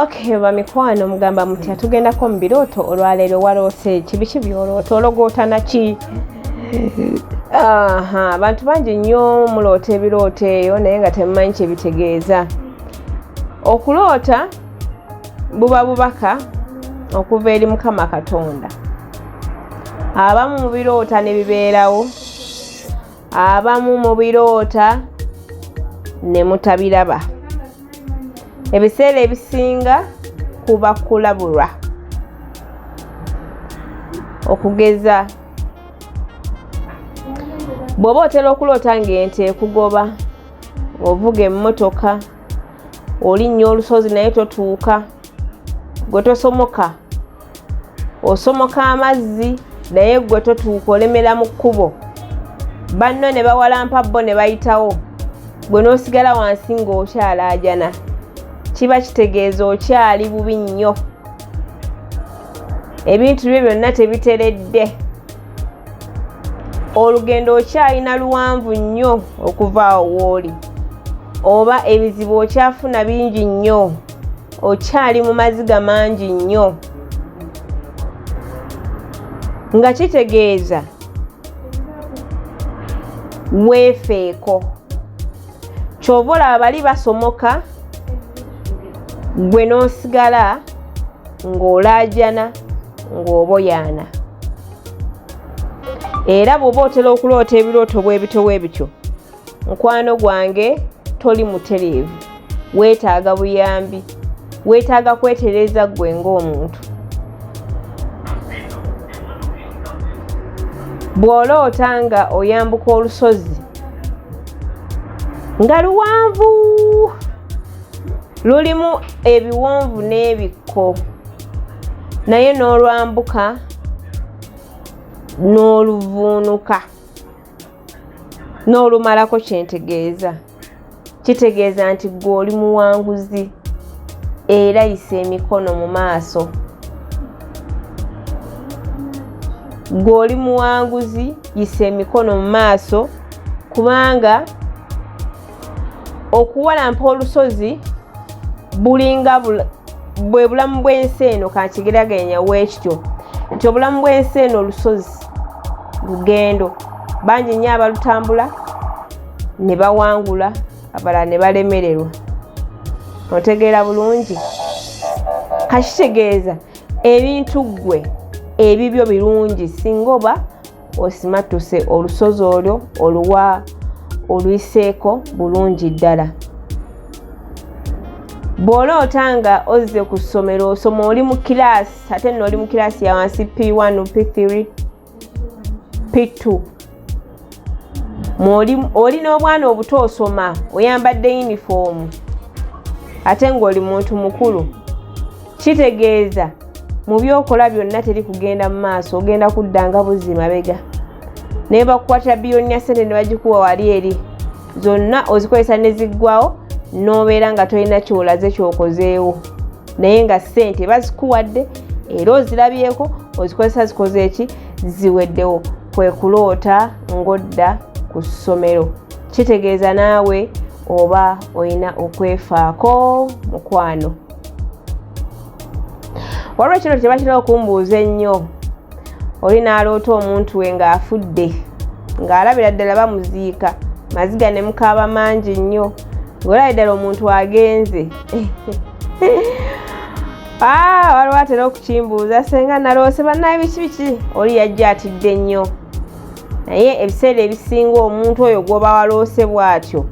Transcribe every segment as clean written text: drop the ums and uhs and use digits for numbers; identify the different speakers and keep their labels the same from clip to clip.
Speaker 1: Okay, bamikwano mugamba mutya? Tugendako mu birooto olwaleero. Waloose ki? Biki byoloota? Ologoota naki? Aha, abantu bangi nnyo muloota ebirooto eyo naye nga temumanyi kyebitegeeza. Okuloota buba bubaka okuva eri Mukama Katonda. Abamu mubiroota ne bibeerawo, abamu mubiroota ne mutabiraba. Ebiseera ebisinga kuba kulabulwa. Okugeza bw'oba otera okuloota ng'ente ekugoba, ovuga emmotoka, olinnya olusozi naye totuuka, gwe tosomoka, osomoka amazzi naye gwe totuuka, olemera mu kkubo, banno ne bawalampa bo ne bayitawo, gwe n'osigala wansi ng'okyalaajana, kiba kitegeeza okyali bubi nnyo, ebintu byo byonna tebiteredde, olugendo okyalina luwanvu nnyo okuva awo w'oli, oba ebizibu okyafuna bingi nnyo, okyali mu maziga mangi nnyo, nga kitegeeza weefeeko. Ky'ova olaba bali basomoka, ggwe n'osigala ng'olaajana ng'oboyaana. Era bw'oba otera okuloota ebirooto bw'ebityo bw'ebityo, mukwano gwange, toli mutereevu, weetaaga buyambi, weetaaga kwetereeza ggwe ng'omuntu. Bw'oloota nga oyambuka olusozi nga luwanvu, lulimu ebiwonvu n'ebikko, naye n'olwambuka n'oluvuunuka n'olumalako, kyentegeeza kitegeeza nti ggwe oli muwanguzi era yisa emikono mu maaso. Ggwe oli muwanguzi, yisa emikono mu maaso, kubanga okuwalampa olusozi bulinga bwe bulamu bw'ensi eno. Kankigeraganya weekityo nti obulamu bw'ensi eno olusozi, lugendo, bangi nnyo abalutambula ne bawangula, abalala ne balemererwa. Otegeera bulungi? Kakitegeeza ebintu ggwe ebibyo birungi singa oba osimattuse olusozi olwo oluwa oluyiseeko bulungi ddala. Bw'oloota nga ozze ku ssomero, osoma, oli mu kiraasi, ate nno oli mu kiraasi ya wansi, P1, P3, P2, oli n'obwana obuto, osoma, oyambadde yunifoomu ate ng'oli muntu mukulu, kitegeeza mu byokola byonna teri kugenda mu maaso, ogenda kudda nga buzzi mabega. Naye bakukwatira biyoni ya ssente ne bagikuwa wali eri, zonna ozikozesa ne ziggwawo, n'obeera nga tolina kyolaze kyokozeewo, naye nga ssente bazikuwadde era ozirabyeko, ozikozesa, zikoze eki? Ziweddewo. Kwe kuloota ng'odda ku ssomero, kitegeeza naawe oba olina okwefaako, mukwano. Waliwo ekiro kyebakira okumbuuza ennyo, oli n'aloota omuntu we ng'afudde, ng'alabira ddala bamuziika, maziga ne mukaaba mangi nnyo, ng'olabira ddala omuntu agenze. Ah, waliwo atera okukimbuuza, senga naloose bannaye biki biki, oli yajja atidde nnyo. Naye ebiseera ebisinga omuntu oyo gw'oba waloose bw'atyo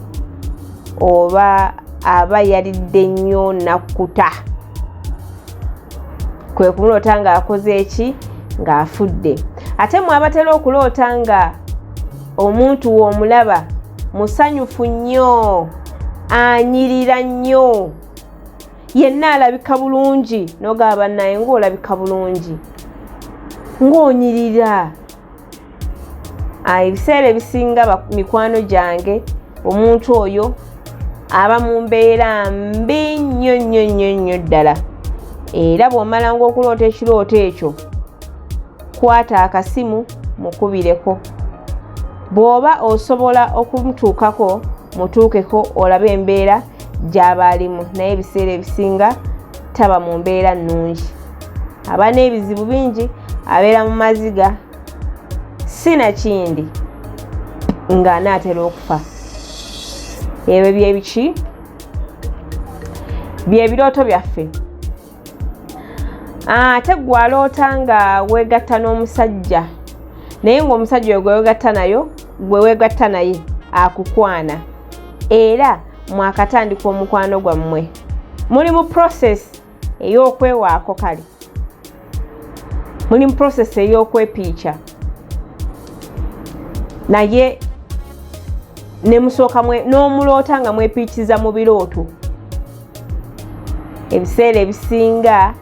Speaker 1: oba aba yalidde nnyo nakkuta, kwe kumuloota ng'akoze eki? Ng'afudde. Ate mwe abatera okuloota nga omuntu w'omulaba musanyufu nnyo, anyirira nnyo, yenna alabika bulungi, nogaba bannaye ng'olabika bulungi, ng'onyirira, ebiseera ebisinga mikwano gyange omuntu oyo aba mu mbeera mbi nnyo nnyo nnyo nnyo ddala. Era bw'omalanga okuloota ekirooto ekyo, kwata akasimu mukubireko, bw'oba osobola okumutuukako mutuukeko, olabe embeera gy'aba alimu. Naye ebiseera ebisinga Taba mu mbeera nnungi, aba n'ebizibu bingi, abeera mu maziga, si na kindi ng'anaatera okufa. Ebyo byebiki? Byebirooto byaffe. Ate gwe aloota nga weegatta n'omusajja, naye ng'omusajja oyo gwe weegatta nayo gwe weegatta naye akukwana, era mwakatandika omukwano gwammwe, muli mu process ey'okwewaako, kale muli mu process ey'okwepiica, naye nemusooka n'omuloota nga mwepiikiza mu birooto. Ebiseera ebisinga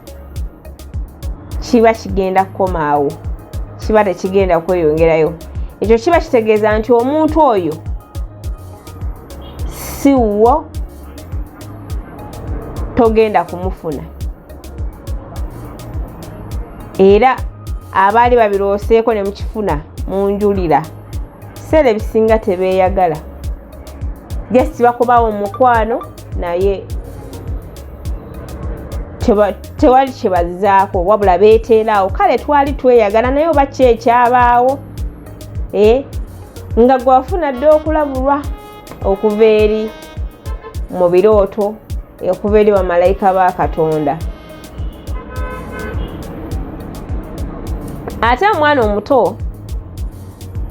Speaker 1: kiba kigenda kukomaawo, kiba tekigenda kweyongerayo. Ekyo kiba kitegeeza nti omuntu oyo si wuwo, togenda kumufuna. Era abaali babirooseeko ne mukifuna munjulira, ebiseera ebisinga tebeeyagala, just bakubawo omukwano naye tewali kyebazzaako, wabula beeteeraawo. Kale twali tweyagala naye oba ki ekyabaawo, eh, nga gwafuna dde okulabulwa okuva eri mu birooto, okuva eri bamalayika ba Katonda. Ate omwana omuto,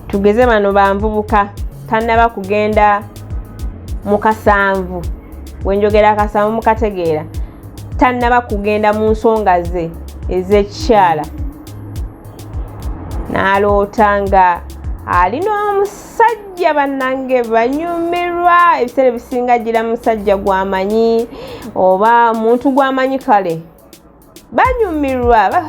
Speaker 1: tugeze bano banvubuka, tannaba kugenda mu kasanvu, wenjogera akasanvu mukategeera, tannaba kugenda mu nsonga ze ez'ekikyala, n'aloota nga ali n'omusajja, bannange banyumirwa. Ebiseera ebisinga gira musajja gw'amanyi oba muntu gw'amanyi, kale banyumirwa.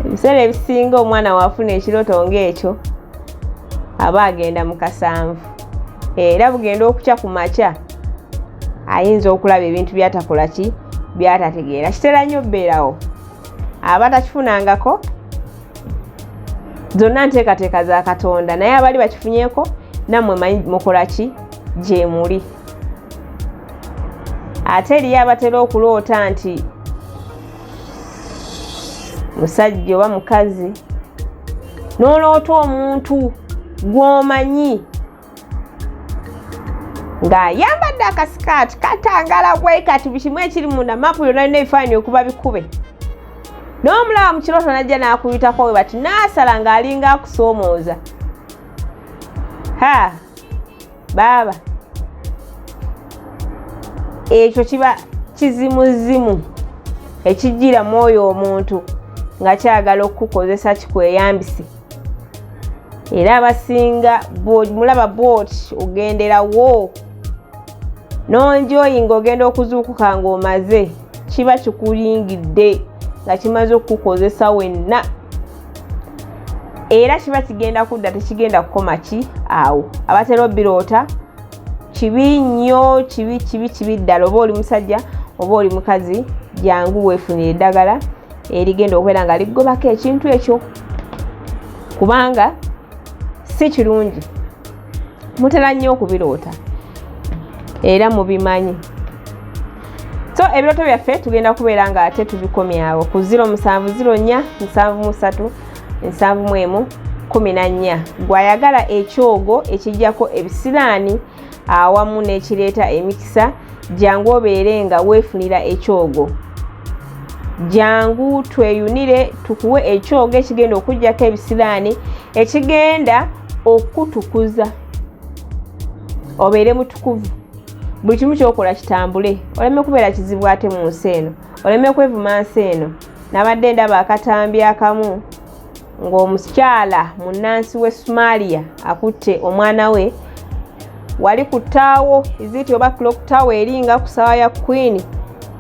Speaker 1: Ebiseera ebisinga omwana wafuna ekirooto ng'ekyo aba agenda mu kasanvu, era bugenda okukya ku makya ayinza okulaba ebintu byatakola ki, byatategeera. Kitera nnyo bbeerawo, aba takifunangako. Zonna nteekateeka za Katonda, naye abali bakifunyeeko nammwe manyi mukola ki gyemuli. Ate eriyo abatera okuloota nti musajja oba mukazi, n'oloota omuntu gw'omanyi ng'ayambadde akasikaati katangala bwe kati, buli kimu ekiri munda, maapu yonna alina ebifaananyi okuba bikube, n'omulaba mu kirooto najja n'akuyitako we bati n'asala ng'alinga akusoomooza. Ha baaba, ekyo kiba kizimuzimu ekijjira mu oyo omuntu nga kyagala okukukozesa kikweyambise. Era abasinga mulaba bwoti ogenderawo nonjoyi ng'ogenda okuzuukuka ng'omaze, kiba kikuyingidde nga kimaze okukukozesa wenna, era kiba kigenda kudda, tekigenda kukoma ki awo. Abatera obiroota kibi nnyo, kibi kibi kibi ddala. Oba oli musajja oba oli mukazi, jangu weefunire eddagala erigenda okubeera nga liggobako ekintu ekyo, kubanga si kirungi. Mutera nnyo okubiroota era mubimanyi. So ebirooto byaffe tugenda kubeera nga ate tubikomyawo ku 0704 73 71 14. Gwayagala ekyogo ekijjako ebisiraani awamu n'ekireeta emikisa, jangu obeere nga weefunira ekyogo. Jangu tweyunire tukuwe ekyogo ekigenda okujjako ebisiraani, ekigenda okukutukuza obeere mutukuvu, buli kimu kyokola kitambule, oleme kubeera kizibu ate mu nsi eno, oleme kwevuma nsi eno. Nabadde ndaba akatambi akamu ng'omukyala munnansi w'e Somalia akutte omwana we wali ku ttaawo iziti oba clock tower eri nga ku ssaawa ya Queen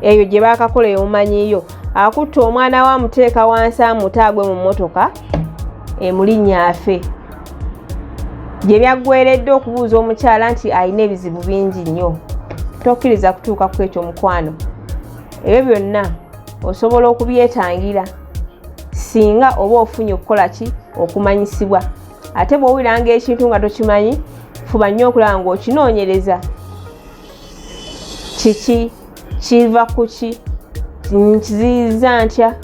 Speaker 1: eyo gye baakakola emumanyiyo, akutte omwana we amuteeka wansi amute agwe mu mmotoka emulinnya afe. Gye byaggweredde okubuuza omukyala nti alina ebizibu bingi nnyo. Tokkiriza kutuuka ku ekyo mukwano, ebyo byonna osobola okubyetangira singa oba ofunye okukola ki, okumanyisibwa. Ate bw'owuliranga ekintu nga tokimanyi, fuba nnyo okulaba ng'okinoonyereza. Kiki kiva ku ki? Nkiziyiza ntya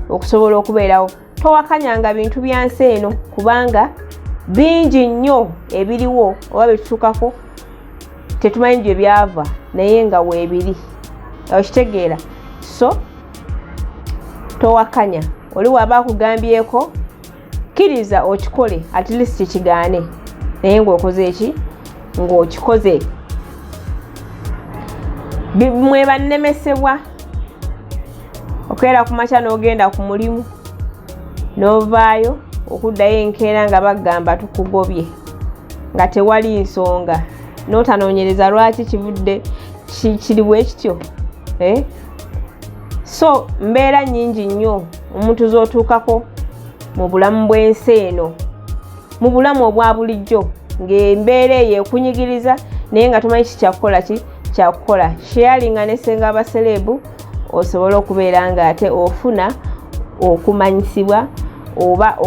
Speaker 1: okusobola okubeerawo? Towakanyanga bintu bya nsi eno, kubanga bingi nnyo ebiriwo oba byetutuukako tetumanyi gye byava, naye nga weebiri, okitegeera? So towakanya. Oli waba akugambyeko, kkiriza okikole, at least kigaane, naye ng'okoze eki? Ng'okikoze. Mwe bannemesebwa okeera ku makya n'ogenda ku mulimu, n'ovaayo okuddayo enkeera nga bagamba tukugobye nga tewali nsonga, n'otanoonyereza lwaki kivudde kiri bwe kityo, eh? So mbeera nnyingi nnyo omuntu z'otuukako mu bulamu bw'ensi eno, mu bulamu obwa bulijjo, ng'embeera eyo ekunyigiriza, naye nga tomanyi kikyakukola ki kyakukola. Sharinga ne Ssenga Abasereebu osobole okubeera nga ate ofuna okumanyisibwa oba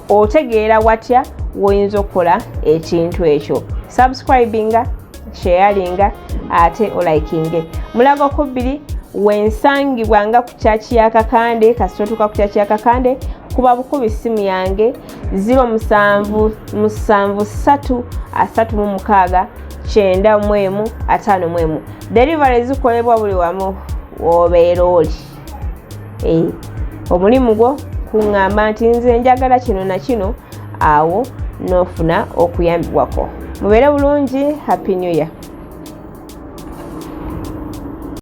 Speaker 1: otegeera watya woyinza okukola ekintu ekyo. Subscribinga, sharinga, ate olikinge. Mulago ku bbiri wensangibwa nga ku kyaki ya Kakande. Kasita otuuka ku kyaki ya Kakande, kuba bukubi simu yange 07 7 36 91 51. Delivery zikolebwa buli wamu wobeera oli. Eh, omulimu gwo kuŋŋamba nti nze njagala kino na kino, awo n'ofuna okuyambibwako. Mubeere bulungi. Happy New Year.